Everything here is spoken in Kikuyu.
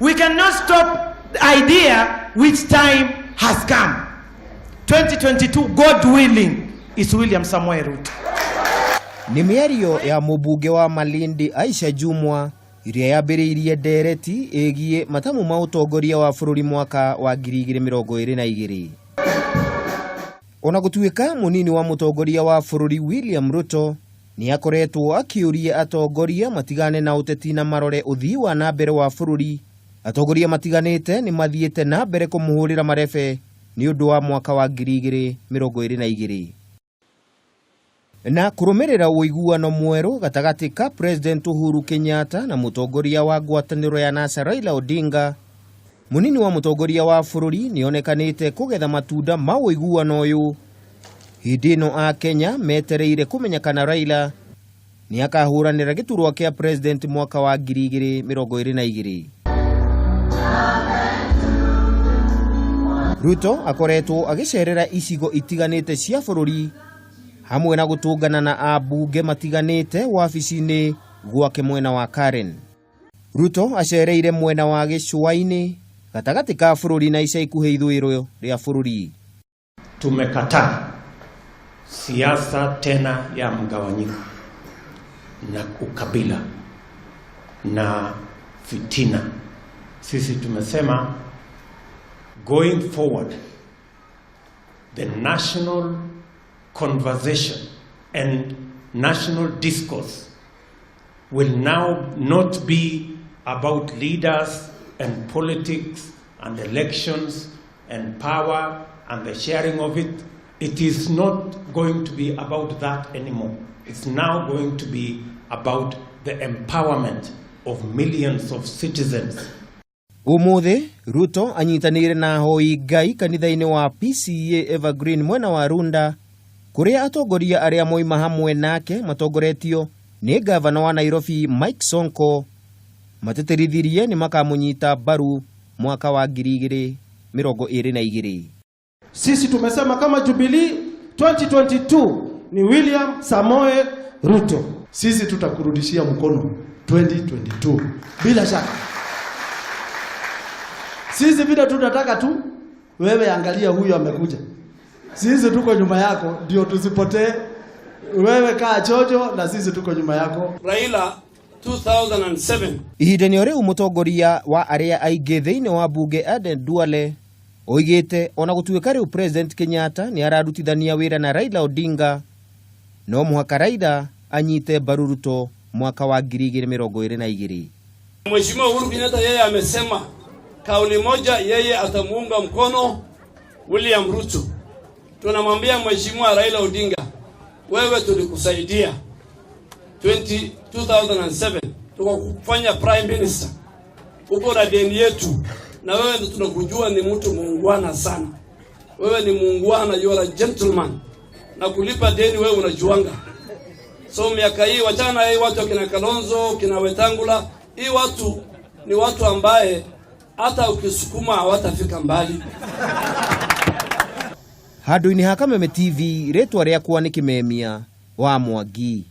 We cannot stop the idea which time has come. 2022, God willing, is William Samoei Ruto. Nĩ mĩario ya mũmbunge wa Malindi Aisha Jumwa iria yambĩrĩirie ndereti ĩgiĩ matamu ma ũtongoria wa bũrũri mwaka wa 2022. Ona gũtuĩka mũnini wa mũtongoria wa bũrũri William Ruto nĩ akoretwo akĩũria atongoria matigane na ũteti na marore ũthii wa na mbere wa bũrũri, atongoria matiganĩte nĩ mathiĩte na mbere kũmũhũrĩra marebe nĩ ũndũ wa mwaka wa 2022 na kũrũmĩrĩra ũiguano mwerũ gatagatĩ ka President Uhuru Kenyatta na mũtongoria wa ngwatanĩro ya NASA Raila Odinga. Mũnini wa mũtongoria wa bũrũri nĩ onekanĩte kũgetha matunda ma ũiguano ũyũ. Hĩndĩ ĩno a Kenya metereire kũmenya kana Raila nĩ akahũranĩra gĩturwa kĩa president mwaka wa 2022. Ruto akoretwo agĩcerera icigo itiganĩte cia bũrũri hamwe na gũtũngana na ambunge matiganĩte wabici-inĩ gwake mwena wa Karen. Ruto acereire mwena wa gĩcũa-inĩ gatagatĩ ka bũrũri na ica ikuhĩ ithũĩro rĩa bũrũri. Tumekataa siasa tena ya mgawanyiko na ukabila na fitina. Sisi tumesema going forward the national conversation and national discourse will now not be about leaders and politics and elections and power and the sharing of it. It is not going to be about that anymore. It's now going to be about the empowerment of millions of citizens. Ũmũthĩ Ruto anyitanĩire na ahoi Ngai kanitha-inĩ wa PCEA Evergreen mwena wa Runda kũrĩa atongoria arĩa moima hamwe nake matongoretio nĩ gavana wa Nairobi Mike Sonko matĩtĩrithirie nĩ makamũnyita mbaru mwaka wa 2022. Sisi tumesema kama Jubilee 2022 ni William Samoei Ruto. Sisi tutakurudishia mkono 2022 bila shaka. Sisi vile tunataka tu wewe, angalia huyu amekuja, sisi tuko nyuma yako, ndio tusipotee. Wewe kaa chojo na sisi tuko nyuma yako. Raila 2007. Ihinda-inĩ o rĩu mũtongoria wa arĩa aingĩ thĩinĩ wa mbunge Aden Duale oigĩte ona gũtuĩka rĩu President Kenyatta nĩ ararutithania wĩra na Raila Odinga no mũhaka Raila anyite mbaru Ruto mwaka wa 2022. Mheshimiwa Uhuru Kenyatta yeye amesema kauli moja, yeye atamuunga mkono William Ruto. Tunamwambia Mheshimiwa Raila Odinga, wewe tulikusaidia 2007 tukakufanya prime minister, uko na deni yetu, na wewe ndio tunakujua ni mtu muungwana sana. Wewe ni muungwana, you are a gentleman, na kulipa deni wewe unajuanga. So miaka hii wachana hii watu kina Kalonzo, kina Wetangula, hii watu ni watu ambaye hata ukisukuma hawatafika mbali. Handũ-inĩ ha Kameme TV rĩtwa rĩakwa nĩ Kĩmemia wa Mwangi.